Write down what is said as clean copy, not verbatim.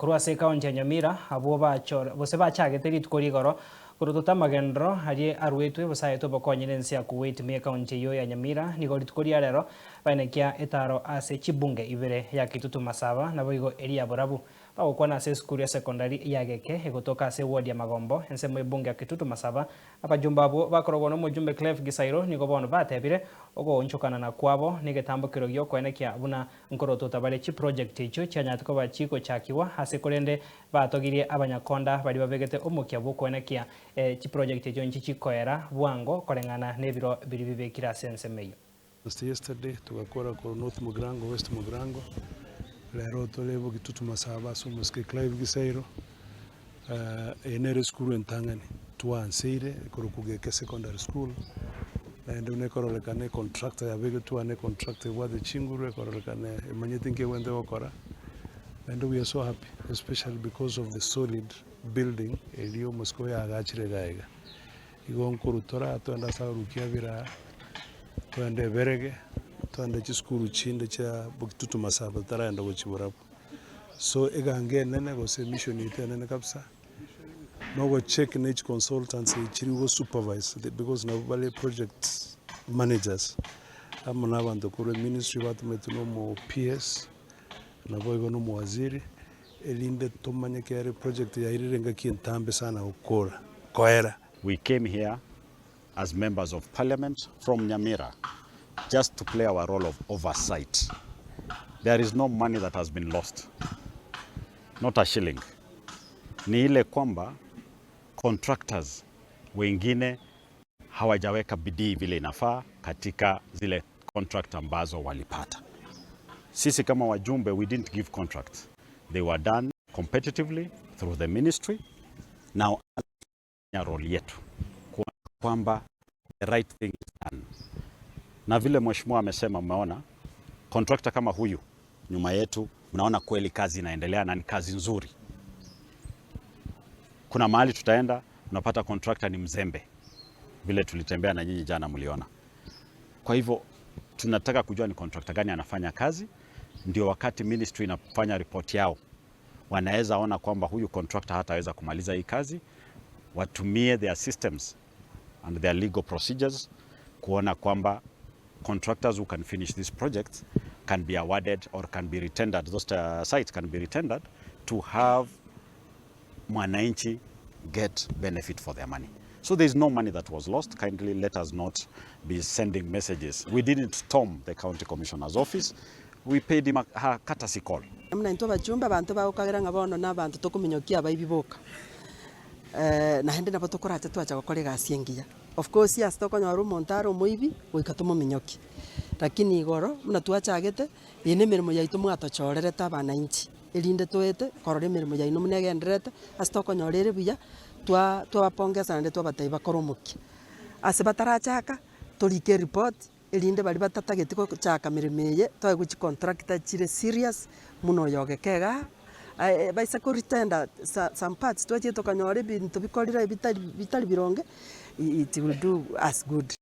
Korwa ase ekaunti ya Nyamira, abwo bachore gose bachagete rituko rigoro korotota amagenderero aria arwetwe gose aetwe obokonyi nense ya Kuwait ime ekaunti eyio ya Nyamira nigo rituko ria rero baenekia etaro ase chibunge ibere ya Kitutu Masaba naboigo eria ya Borabu. Bagokwana ase esukuru ya sekondari ya Geke egotoka ase eward ya Magombo ensemo ebunge ya Kitutu Masaba Abajumbe abwo bakorogwa nomojumbe Clive Gisairo nigo bono batebire ogoonchokanana kwabo negetambokero giokoenekia buna nkorotota bare chiproject echio chianyarete koba chigochakigwa ase korende batogirie abanyakonda baria babegete omokia bwokoenekia chiproject echio nchichikoera bwango koreng'ana nebiro biria bibekire ase ensemo eyio. Just yesterday togakora korwa North Mugirango, West Mugirango, rero tore Bogitutu Masaba ase omosike Clive Gisairo. Eye nere esukuru entang'ani twaanseire ekorokwa Geke Secondary School, naende buna ekororekana econtractor yabegetwe ane econtractor ebwate chinguru ekororekana emanyete nki egwenerete gokora, naende we are so happy especially because of the solid building eria omosike oyo aagachire iga iga. Igo nkorwa tore twende ase abarukia bira, twende eberege, twende chisukuru chinde chia Bokitutu Masaba totaragenda gochia Borabu. So egango enene gose emission yaito enene kabisa, na ogocheck na echiconsultancy chiri go supervise because nabwo bare project managers, amo na abanto korwa eministry batometwe na omo PS, naboigo na omowaziri, erinde tomanye kere project yairire engaki entambe sana gokora koera. We came here as members of parliament from Nyamira just to play our role of oversight. There is no money that has been lost, not a shilling. Ni ile kwamba contractors wengine hawajaweka bidii vile inafaa katika zile contract ambazo walipata. Sisi kama wajumbe, we didn't give contracts. They were done competitively through the ministry. Now role yetu kuona kwamba the right thing is done. Na vile mheshimiwa amesema, mmeona contractor kama huyu nyuma yetu, mnaona kweli kazi inaendelea na ni kazi nzuri. Kuna mahali tutaenda unapata contractor ni mzembe, vile tulitembea na nyinyi jana mliona. Kwa hivyo tunataka kujua ni contractor gani anafanya kazi, ndio wakati ministry inafanya report yao wanaweza ona kwamba huyu contractor hataweza kumaliza hii kazi, watumie their systems and their legal procedures kuona kwamba contractors who can finish this project can be awarded or can be retendered, those uh, sites can be retendered to have mwananchi get benefit for their money. So there is no money that was lost. Kindly let us not be sending messages. We didn't storm the county commissioner's office. We paid him a, a courtesy call. Buna intwe abachumba, abanto bagokagera ng'a bono nabanto tokominyokia abaibi boka, naende nabo tokorache twacha gokora egasi engiya. Of course ase tokonyora omonto are omoibi, goika tomominyokie. Lakini igoro, buna twachagete, eye nemeremo yaito mwatochorerete abanainchi, erinde toete korora emeremo yaino buna egendererete, ase tokonyora ere buya, twa twabapongesa naende twabatebia bakore omokia. Ase batarachaka, torike eripoti, erinde baria batatageti gochaka meremo eye, toegwe chicontractor chire serious, buna oyo ogeke igaa, baise koretender some parts twachire tokanyora ebinto bikorire bitari bitari bironge, it will do us good.